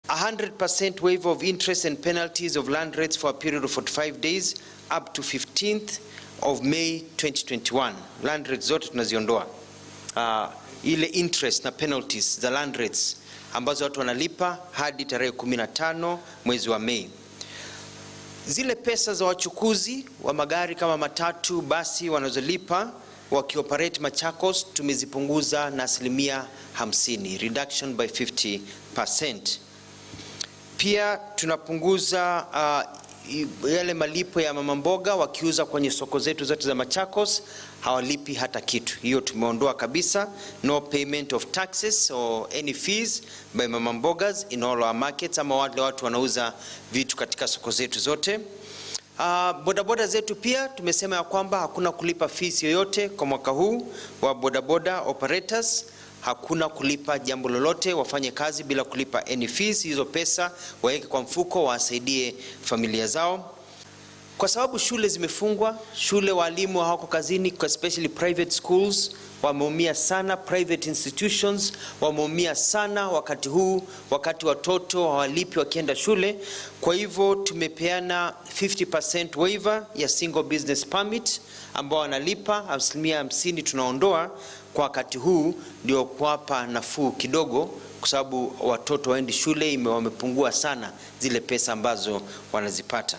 100% waiver of interest and penalties of land rates for a period of 45 days up to 15th of May 2021. Land rates zote tunaziondoa. Ile interest na penalties za land rates ambazo watu wanalipa hadi tarehe 15 mwezi wa Mei. Zile pesa za wachukuzi wa magari kama matatu, basi wanazolipa wakioperate Machakos tumezipunguza na 50%, reduction by 50%. Pia tunapunguza yale malipo ya mama mboga wakiuza kwenye soko zetu zote za Machakos, hawalipi hata kitu. Hiyo tumeondoa kabisa, no payment of taxes or any fees by mama mbogas in all our markets, ama wale watu wanauza vitu katika soko zetu zote. Bodaboda zetu pia tumesema ya kwamba hakuna kulipa fees yoyote kwa mwaka huu wa bodaboda operators, hakuna kulipa jambo lolote, wafanye kazi bila kulipa any fees. Hizo pesa waweke kwa mfuko, wasaidie familia zao. Kwa sababu shule zimefungwa, shule walimu hawako kazini, especially private schools wameumia sana, private institutions wameumia sana wakati huu, wakati watoto hawalipi wakienda shule. Kwa hivyo tumepeana 50% waiver ya single business permit ambao wanalipa 50%, tunaondoa kwa wakati huu, ndio kuwapa nafuu kidogo, kwa sababu watoto waendi shule, wamepungua sana zile pesa ambazo wanazipata.